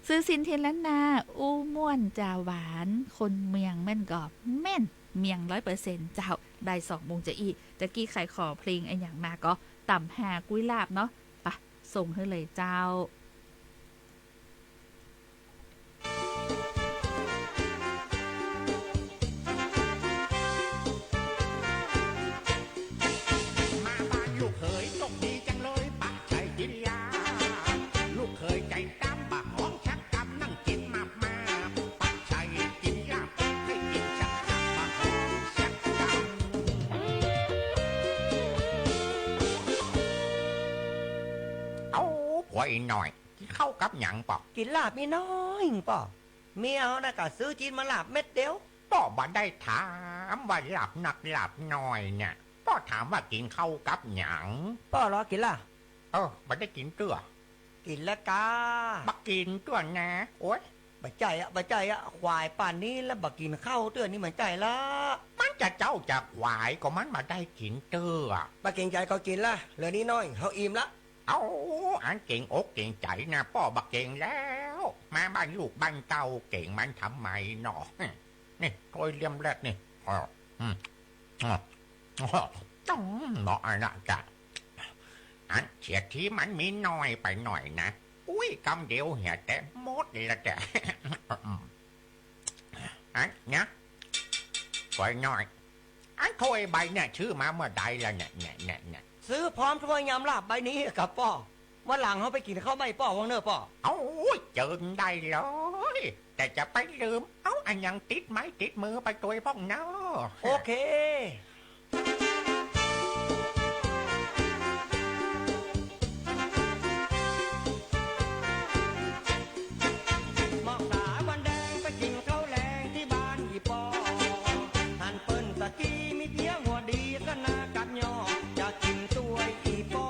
ซื่อสินเทียนล้านนา อู้ม่วนจาหวาน คนเมืองแม่นก็แม่น เมืองร้อยเปอร์เซ็นต์เจ้า บ่ายสองโมงจะอี้ ตะกี้ใผขอเพลงอะหยังมาก็ ต๋ำฮากุ้ยลาบเนาะ ไป ส่งหื้อเลยเจ้า มาบ้านลูกเขยโชคดีจังเลย ปะชัยกินลาบ ลูกเขยใจ๋ต๋ำบ่าหอมชักกำ นั่งกิ๋นมาบมาบ ปะชัยกินลาบ ใค่กิ๋นชักกำ บ่าหอมชักกำ เอ้า ป้ออีน้อย กิ๋นข้าวกับหยังป้อ กิ๋นลาบอีน้อยป้อ เมียเฮาน่ะก็ซื้อจีนมาลาบเม็ดเดียว ป้อบ่ได้ถามว่าลาบนักลาบน้อยเนี่ย ป้อถามว่ากิ๋นข้าวกับหยัง ป้อลอกิ๋นละ เออ บ่ได้กิ๋นเตื้อ กิ๋นแล้วกา บ่กิ๋นเตื้อนะ โอ๊ย บ่ใจ้อะ บ่ใจ้อะ ขวายป่านนี้แล้วบ่กิ๋นข้าวเตื้อนี่บ่ใจ้ละ มันจะเจ๊าจะขวายก็มันบ่ได้กิ๋นเตื้อ บ่เก๋งใจ๋ก็กิ๋นละ เหลือนี้น้อย เฮาอิ่มละ เอ้า อันเก๋งอกเก๋งใจ๋นะ ป้อบ่เก๋งแล้ว มาบ้านลูกบ้านเต้าเก๋งมันทำไมเนาะ นี่ ถ้วยเลี่ยมแรกนี่ อ๋อ อืม อ๋อ อ๋อ ต้องเนาะ อันน่ะจ้ะ อันเสียทีมันมีน้อยไปหน่อยนะ อุ้ย กำเดียวเหียแต่หมดเลยละจ้ะ อันเนี่ย ถ้วยน้อย อันถ้วยใบเนี่ย ซื้อมาเมื่อใดละเนี่ย เนี่ย เนี่ย เนี่ย ซื้อพร้อมถ้วยยำลาบใบนี้กับป้อ วันหลังเฮาไปกิ๋นข้าวใหม่ป้อ ว่าเน่อป้อ เอ้า เจิญได้เลย แต่จะไปลืม เอาอะหยังติดไม้ติดมือไปตวยพ่องเน่อ โอเค มองต๋าวันแดงไปกิ๋นข้าวแลงตี้บ้านอี่ป้อ หันเปิ้นสะกี้มีเจ๊ยหัวดี สนากัดย่อ จะกิ๋นตวยอี่ป้อ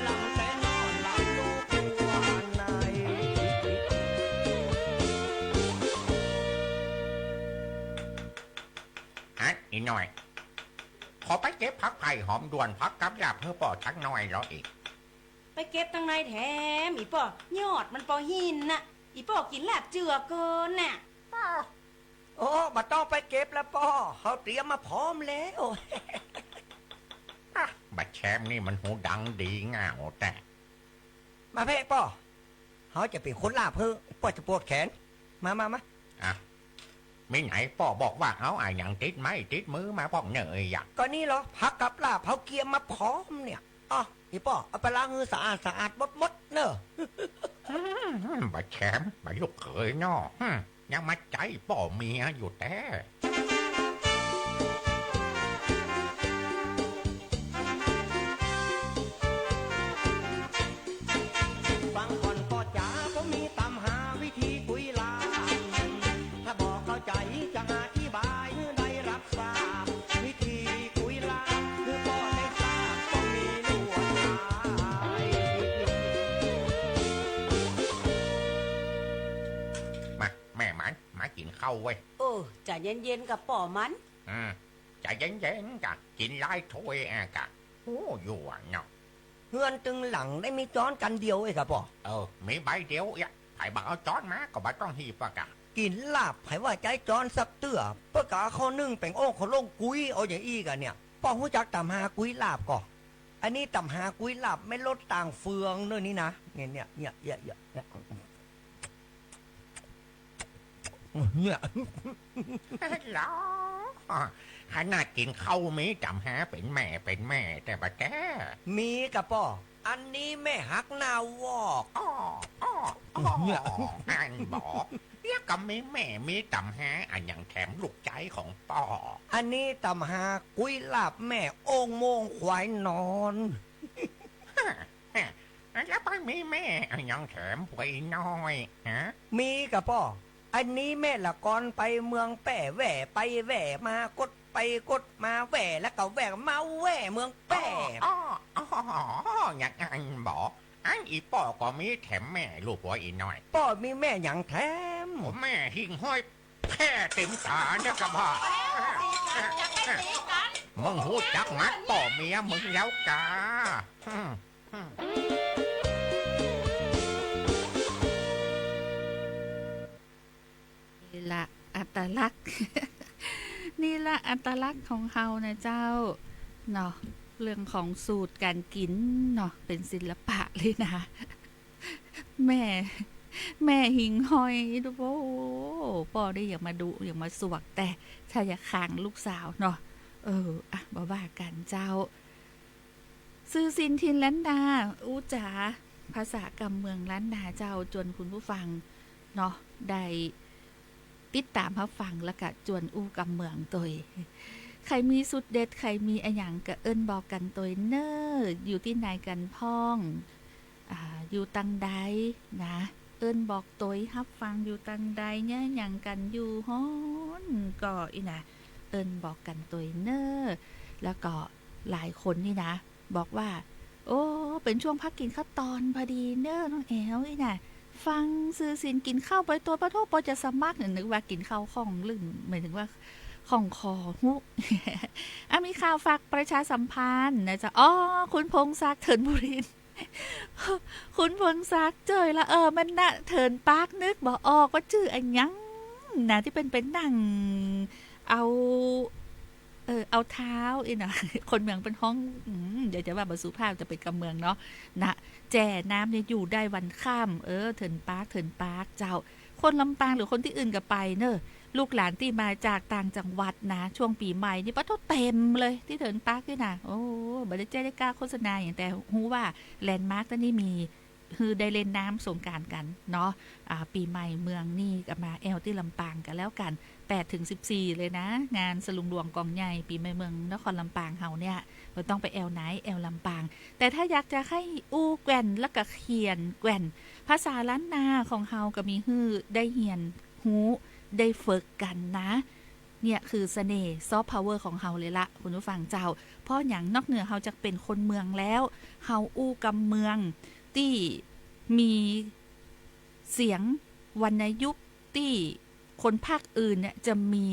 หลับแต่นอนหลับลูกหัวใน ฮะ อีน้อย ขอไปเก็บผักไผ่หอมด่วน ผักกับลาบหื้อป้อสักหน่อยลออีก ไปเก็บตังไหนแถม อี่ป้อ ยอดมันปอหินน่ะ อี่ป้อกิ๋นลาบเจือเกินน่ะ อ้าว โอ้ บ่ต้องไปเก็บละป้อ เฮาเตรียมมาพร้อมแล้ว อ่ะ บ่าแชมนี่มันหูดังดีง่าวแต๊ มาเพ่ป้อ เฮาจะเป๋นคนลาบหื้อ ป้อจะปวดแขน มา มา มา อ่ะ มีไหนป้อบอกว่าเอาอะหยังติดไม้ติดมือมาพ่องเน่ออะ ก็นี่ลอ ผักกับลาบเฮาเกียมมาพร้อมเนี่ย อ้อ อี่ป้อ เอาไปล้างหื้อสะอาดสะอาดหมดๆ เน่อ อืม บ่าแชม บ่าลูกเขยเนาะ อืม ยังมาใจ๊ป้อเมียอยู่แต๊ ฟังก่อนป้อจ๋า ผมมีต๋ำหาวิธีกุ้ยลาบ ถ้าบ่เข้าใจ๋จะอธิบายหื้อได้รับทราบ วิธีกุ้ยลาบ หื้อป้อได้ทราบ ต้องมีลวดลาย มา แม่หมัน มากิ๋นข้าวเว้ย เออ ใจ๋เย็นๆ ก่อป้อหมัน อืม ใจ๋เย็นๆ ก่อ กิ๋นหลายถ้วยอะก่อ โอ้ อยู่อะเนาะ เฮือนตึงหลังได้มีจ๊อนกั๋นเดียวเองก่อป้อ เออ มีใบเดียวเอี้ย ใผบ่เอาจ๊อนมาก็บ่ต้องหีบอะก่อ กิ๋นลาบใผว่าใจ๊จ๊อนสักเตื้อ เปิ้นก็เอาข้าวนึ่งแป๋งโอ่งข้าวโล่งกุ้ยเอาอย่างอี้ก่อเนี่ย ป้อฮู้จักต๋ำฮากุ้ยลาบก่อ อันนี้ต๋ำฮากุ้ยลาบไม่ลดต่างเฟืองด้วยนี่นะ เนี่ย เนี่ย เนี่ย เนี่ย เนี่ย เนี่ย ลอ ขนาดกิ๋นข้าวมีต๋ำฮาเป๋นแม่เป๋นแม่แต๊บ่าแต๊ มีก่อป้อ อันนี้แม่ฮักหน้าวอก อ้อ อ้อ อ้อ เนี่ย อันบ่ เดี๋ยวก็มีแม่มีต๋ำฮาอะหยังแถมลูกใจ๊ของป้อ อันนี้ต๋ำฮากุ้ยลาบแม่โอ่งโม่งควายนอน ฮะ ฮะ แล้วไปมีแม่อะหยังแถมปวยน้อย ฮะ มีก่ะป้อ อันนี้แม่ละกอนไปเมืองแป้แว่ ไปแว่มา กดไปกดมา แว่แล้วก็แว่มาแว่เมืองแป้ อ้อ อ้อ อ้อ อย่างนั้นบ่ อันอีป้อก็มีแถมแม่ลูกปวยน้อย ป้อมีแม่หยังแถม แม่หิ่งห้อยแผ่เต็มต๋าเนี่ยกะบ่า มึงฮู้จักมัดป้อเมียมึงแล้วกา นี่ละอัตลักษณ์ นี่ละอัตลักษณ์ของเฮานะเจ้า เนาะ เรื่องของสูตรก๋านกิ๋นเนาะ เป๋นศิลปะเลยนะ แม่ แม่หิ่งห้อย โอ้โห ป้อได้อย่างมาดู อย่างมาสวก แต่ถ้าอยากขางลูกสาวเนาะ เออ อ่ะ บ่ว่ากั๋นเจ้า ซื่อสินถิ่นล้านนา อู้จ๋าภาษากำเมืองล้านนาเจ้า จวนคุณผู้ฟังเนาะ ได้ติดต๋ามฮับฟัง แล้วก็จวนอู้กำเมืองตวย ใผมีสูตรเด็ด ใผมีอะหยังก็เอิ้นบอกกั๋นตวยเน่อ อยู่ตี้ไหนกั๋นพ่อง อ่า อยู่ตังใดนะ เอิ้นบอกตวยฮับฟัง อยู่ตังใด เยียะหยังกั๋นอยู่ฮ้อน ก็อี้นะ เอิ้นบอกกั๋นตวยเน่อ แล้วก็หลายคนนี่นะ บอกว่า โอ้ เป๋นช่วงพักกิ๋นข้าวตอนพอดีเน่อน้องแอ๋วอี้นะ ฟังซื่อสินกิ๋นข้าวไปตวย ปะโธ่ ปอจะสมัครเนี่ย นึกว่ากิ๋นข้าวข้องลึ่ง หมายถึงว่าข้องคอ ฮู้ อ่ะ มีข่าวฝากประชาสัมพันธ์นะเจ้า อ๋อ คุณพงษ์ศักดิ์ เถินบุรินทร์ คุณพงษ์ศักดิ์ เจ้ยละ เออ มันนะ เถินปาร์ค นึกบ่ออกว่าจื้ออะหยังนะ ตี้เปิ้นไปนั่งเอา เออ เอาเท้าอี้นะ คนเมืองเปิ้นฮ้อง อืม เดี๋ยวจะว่าบ่สุภาพ จะเป๋นกำเมืองเนาะ นะ แจ่น้ำเนี่ยอยู่ได้วันค่ำ เออ เถินปาร์ค เถินปาร์ค เจ้า คนลำปางหรือคนตี้อื่นก็ไปเน่อ ลูกหลานตี้มาจากต่างจังหวัดนะ ช่วงปี๋ใหม่นี่ปะโธ่เต็มเลยตี้เถินปาร์คนี่นะ โอ้ บ่ได้แจ้ได้กล้าโฆษณาหยัง แต่ฮู้ว่าแลนด์มาร์คตี้นี่มี หื้อได้เล่นน้ำสงกรานต์กั๋นเนาะ อ่า ปี๋ใหม่เมืองนี่ก็มาแอ่วตี้ลำปางก็แล้วกั๋น แปดถึงสิบสี่เลยนะ งานสลุงหลวงก๋องใหญ่ ปี๋ใหม่เมืองนครลำปางเฮาเนี่ย บ่ต้องไปแอ่วไหน แอ่วลำปาง แต่ถ้าอยากจะใค่อู้แกว่นแล้วก็เขียนแกว่น ภาษาล้านนาของเฮาก็มีหื้อได้เฮียนฮู้ ได้ฝึกกั๋นนะ เนี่ยคือเสน่ห์ซอฟต์พาวเวอร์ของเฮาเลยละคุณผู้ฟังเจ้า เพราะหยัง นอกเหนือเฮาจะเป๋นคนเมืองแล้ว เฮาอู้กำเมืองตี้มีเสียงวรรณยุกต์ตี้คนภาคอื่นเนี่ยจะมี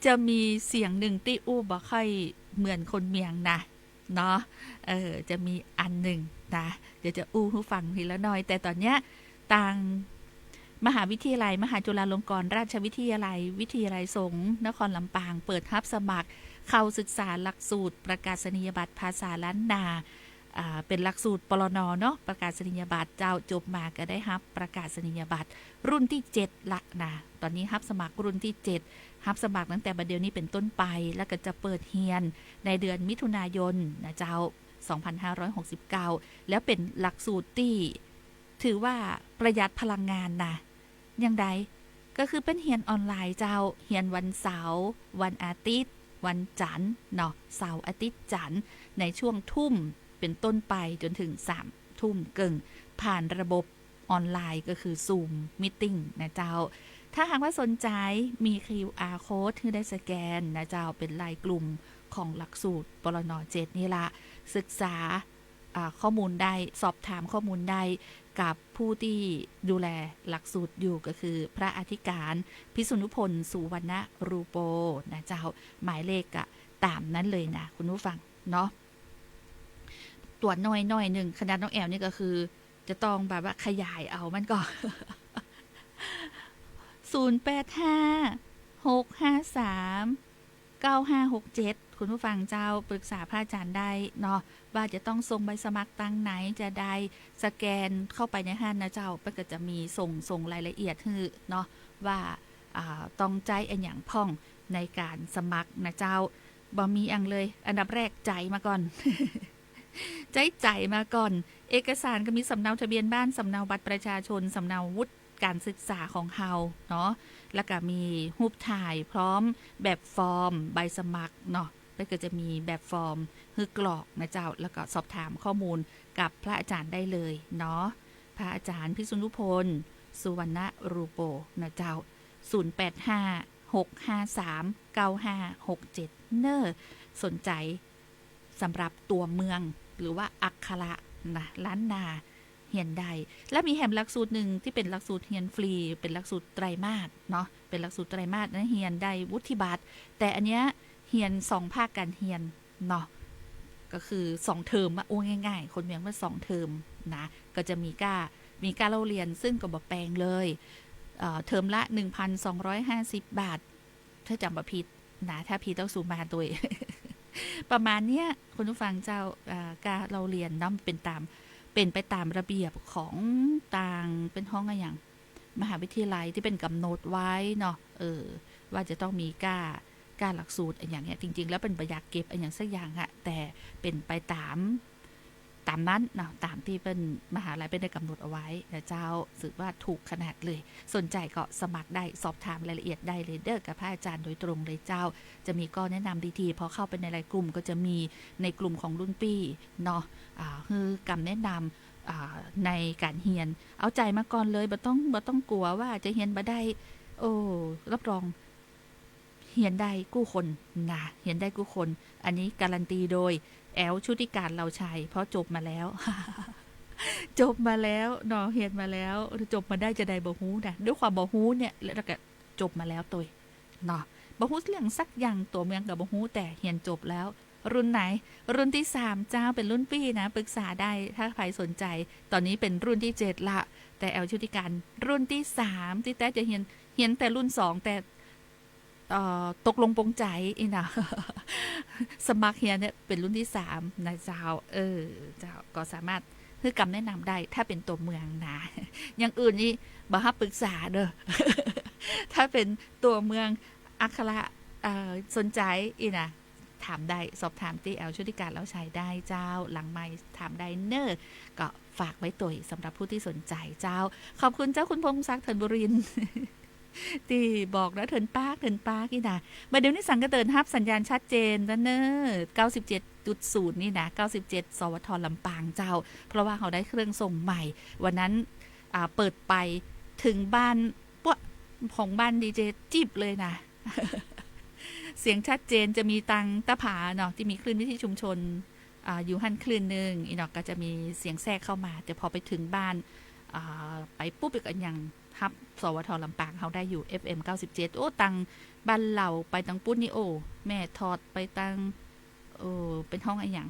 จะมีเสียงนึ่งตี้อู้บ่ค่อยเหมือนคนเมียงนะ เนาะ เออ จะมีอันนึ่งนะ เดี๋ยวจะอู้หื้อฟังทีละหน่อย แต่ต๋อนเนี้ย ตางมหาวิทยาลัย มหาจุฬาลงกรณราชวิทยาลัย วิทยาลัยสงฆ์นครลำปาง เปิดฮับสมัครเข้าศึกษาหลักสูตรประกาศนียบัตรภาษาล้านนา อ่า เป๋นหลักสูตร ปรน เนาะ ประกาศนียบัตรเจ้า จบมาก็ได้ฮับประกาศนียบัตรรุ่นตี้เจ็ดละนะ ต๋อนนี้ฮับสมัครรุ่นตี้เจ็ด ฮับสมัครตั้งแต่บัดเดี๋ยวนี้เป๋นต้นไป แล้วก็จะเปิดเฮียนในเดือนมิถุนายนนะเจ้า สองพันห้าร้อยหกสิบเก้า แล้วเป๋นหลักสูตรตี้ถือว่าประหยัดพลังงานนะ อย่างใด ก็คือเป๋นเฮียนออนไลน์เจ้า เฮียนวันเสาร์ วันอาทิตย์ วันจันทร์เนาะ เสาร์ อาทิตย์ จันทร์ ในช่วงทุ่มเป๋นต้นไปจ๋นถึงสามทุ่มเกิ่ง ผ่านระบบออนไลน์ ก็คือ Zoom Meeting นะเจ้า ถ้าหากว่าสนใจ๋ มี QR code หื้อได้สแกนนะเจ้า เป๋นไลน์กลุ่มของหลักสูตร ปรน เจ็ดนี่ละ ศึกษา อ่า ข้อมูลได้ สอบถามข้อมูลได้กับผู้ตี้ดูแลหลักสูตรอยู่ ก็คือพระอธิการพิษณุพล สุวรรณรูโป นะเจ้า หมายเลขก็ต๋ามนั้นเลยนะ คุณผู้ฟังเนาะ ตั๋วน้อยๆ นึ่ง ขนาดน้องแอ๋วนี่ก็คือ จะต้องแบบว่าขยายเอามันก็ ศูนย์แปดห้า หกห้าสาม เก้าห้าหกเจ็ด คุณผู้ฟังเจ้า ปรึกษาพระอาจารย์ได้เนาะ ว่าจะต้องส่งใบสมัครตางไหน จะได้สแกนเข้าไปในหั้นนะเจ้า เปิ้นก็จะมีส่ง ส่งรายละเอียดหื้อเนาะ ว่า อ่า ต้องใจ๊อะหยังพ่องในก๋านสมัครนะเจ้า บ่มีอะหยังเลย อันดับแรกใจ๋มาก่อน ใจ๊ใจ๋มาก่อน เอกสารก็มีสำเนาทะเบียนบ้าน สำเนาบัตรประชาชน สำเนาวุฒิ ก๋านศึกษาของเฮาเนาะ แล้วก็มีรูปถ่ายพร้อมแบบฟอร์มใบสมัครเนาะ ปิ้นก็จะมีแบบฟอร์มหื้อกรอกนะเจ้า แล้วก็สอบถามข้อมูลกับพระอาจารย์ได้เลยเนาะ พระอาจารย์พิษณุพล สุวรรณรูโปนะเจ้า ศูนย์แปดห้า หกห้าสาม เก้าห้าหกเจ็ด เน่อ สนใจ๋สำหรับตั๋วเมือง หรือว่าอักขระนะ ล้านนา เฮียนได้ และมีแหมหลักสูตรนึ่งตี้เป๋นหลักสูตรเฮียนฟรี เป๋นหลักสูตรไตรมาสเนาะ เป๋นหลักสูตรไตรมาสนะ เฮียนได้วุฒิบัตร แต่อันเนี้ยเฮียนสองภาคก๋านเฮียนเนาะ ก็คือสองเทอมอะ อู้ง่ายๆ คนเมืองว่าสองเทอมนะ ก็จะมีก้า มีก้าเล่าเรียน ซึ่งก็บ่แปงเลย เอ่อ เทอมละ หนึ่งพันสองร้อยห้าสิบ บาท ถ้าจ๋ำบ่ผิดนะ ถ้าผิดต้องสูมาตวย ประมาณเนี้ย คุณผู้ฟังเจ้า อ่า ก้าเล่าเรียนเนาะ เป๋นต๋าม เป๋นไปต๋ามระเบียบของตาง เปิ้นฮ้องอะหยัง มหาวิทยาลัยตี้เปิ้นก๋ำหนดไว้เนาะ เออ ว่าจะต้องมีก้า ก้าหลักสูตรอะหยังเนี่ย จริงๆ แล้วเปิ้นบ่อยากเก็บอะหยังสักอย่างอะ แต่เป๋นไปต๋าม ต๋ามนั้นเนาะ ต๋ามตี้เปิ้น มหาลัยเปิ้นได้ก๋ำหนดเอาไว้นะเจ้า ถือว่าถูกขนาดเลย สนใจ๋ก็สมัครได้ สอบถามรายละเอียดได้เลยเด้อ กับพระอาจารย์โดยตรงเลยเจ้า จะมีก้อแนะนำดีๆ พอเข้าไปในไลน์กลุ่มก็จะมีในกลุ่มของรุ่นปี้เนาะ อ่า หื้อกำแนะนำ อ่า ในก๋านเฮียน เอาใจ๋มาก่อนเลย บ่ต้อง บ่ต้องกั๋วว่าจะเฮียนบ่ได้ โอ้ รับรอง เฮียนได้กู้คนนะ เฮียนได้กู้คน อันนี้การันตีโดย แอ๋ว ชุติการ เลาชัย เพราะจบมาแล้ว จบมาแล้วเนาะ เฮียนมาแล้ว จบมาได้จาใดบ่ฮู้นะ ด้วยความบ่ฮู้เนี่ย แล้วก็จบมาแล้วตวยเนาะ บ่ฮู้เรื่องสักอย่าง ตั๋วเมืองก็บ่ฮู้ แต่เฮียนจบแล้ว รุ่นไหน รุ่นตี้สามเจ้า เป๋นรุ่นปี้นะ ปรึกษาได้ ถ้าใผสนใจ๋ ต๋อนนี้เป๋นรุ่นตี้เจ็ดละ แต่แอ๋ว ชุติการ รุ่นตี้สาม ตี้แต๊จะเฮียน เฮียนแต่รุ่นสอง แต่ เอ่อ ตกลงปลงใจ๋อี้นะ สมัครเฮียนเนี่ยเป๋นรุ่นตี้สามนะเจ้า เออ เจ้า ก็สามารถหื้อกำแนะนำได้ ถ้าเป๋นตั๋วเมืองนะ อย่างอื่นนี่บ่ฮับปรึกษาเด้อ ถ้าเป๋นตั๋วเมืองอักขระ เอ่อ สนใจ๋อี้นะ ถามได้ สอบถามตี้แอ๋ว ชุติการ เลาชัยได้เจ้า หลังไมค์ถามได้เน่อ ก็ฝากไว้ตวยสำหรับผู้ตี้สนใจ๋เจ้า ขอบคุณเจ้า คุณพงษ์ศักดิ์ เถินบุรินทร์ ตี้บอกนะ เถินปาก เถินปากอี้นะ บ่าเดี่ยวนี้สังกะเติ่นฮับสัญญาณชัดเจนแล้วเน่อ เก้าสิบเจ็ดจุดศูนย์ นี่นะ เก้าสิบเจ็ด สวท ลำปางเจ้า เพราะว่าเฮาได้เครื่องส่งใหม่ วันนั้น อ่า เปิดไปเถิงบ้าน ป๊วะ ของบ้านดีเจจิ๊บเลยนะ เสียงชัดเจน จะมีตางตาผาเนาะ ตี้มีคลื่นวิทยุชุมชน อ่า อยู่หั้นคลื่นนึ่ง อี้เนาะ ก็จะมีเสียงแทรกเข้ามา แต่พอไปเถิงบ้าน อ่า ไปปุ๊บก็ยังฮับ สวท ลำปางเฮาได้อยู่ เอฟเอ็ม เก้าสิบเจ็ด โอ้ ตังบ้านเหล่าไปตังปุ้นนี่ โอ้ แม่ถอดไปตัง เออ เปิ้นฮ้องอะหยัง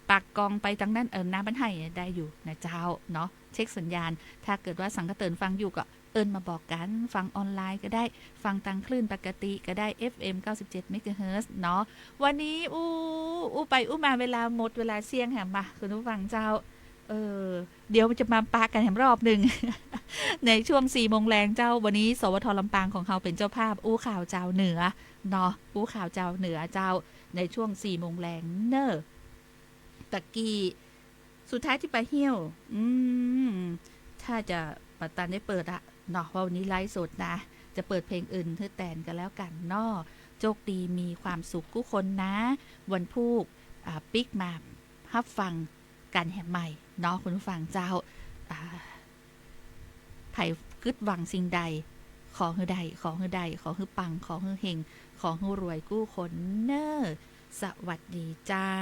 ปากกองไปตังนั้น เออ นาบ้านไฮ่ได้อยู่นะเจ้าเนาะ เช็คสัญญาณ ถ้าเกิดว่าสังกะเติ่นฟังอยู่ก็ เอิ้นมาบอกกั๋น ฟังออนไลน์ก็ได้ ฟังตางคลื่นปกติก็ได้ เอฟเอ็ม เก้าสิบเจ็ด เมกะเฮิรตซ์เนาะ วันนี้อู้ อู้ไปอู้มาเวลาหมด เวลาเสี้ยงแหมบ่า คุณผู้ฟังเจ้า เออ เดี๋ยวจะมาปะกั๋นแหมรอบนึ่ง ในช่วงสี่โมงแลงเจ้า วันนี้ สวท ลำปางของเฮาเป๋นเจ้าภาพ อู้ข่าวจาวเหนือเนาะ อู้ข่าวจาวเหนือเจ้า ในช่วงสี่โมงแลงเน่อ ตะกี้ สุดท้ายตี้ไปเหี่ยว อืม ถ้าจะบ่ตันได้เปิดอะเนาะ เพราะวันนี้ไลฟ์สดนะ จะเปิดเพลงอื่นหื้อแตนก็แล้วกั๋นเนาะ โชคดีมีความสุขกู้คนนะ วันพูก อ่า ปิ๊กมาฮับฟังกั๋นแหมใหม่เนาะ คุณผู้ฟังเจ้า อ่า ใผกึ๊ดหวังสิ่งใด ขอหื้อได้ ขอหื้อได้ ขอหื้อปัง ขอหื้อเฮง ขอหื้อรวยกู้คนเน่อ สวัสดีเจ้า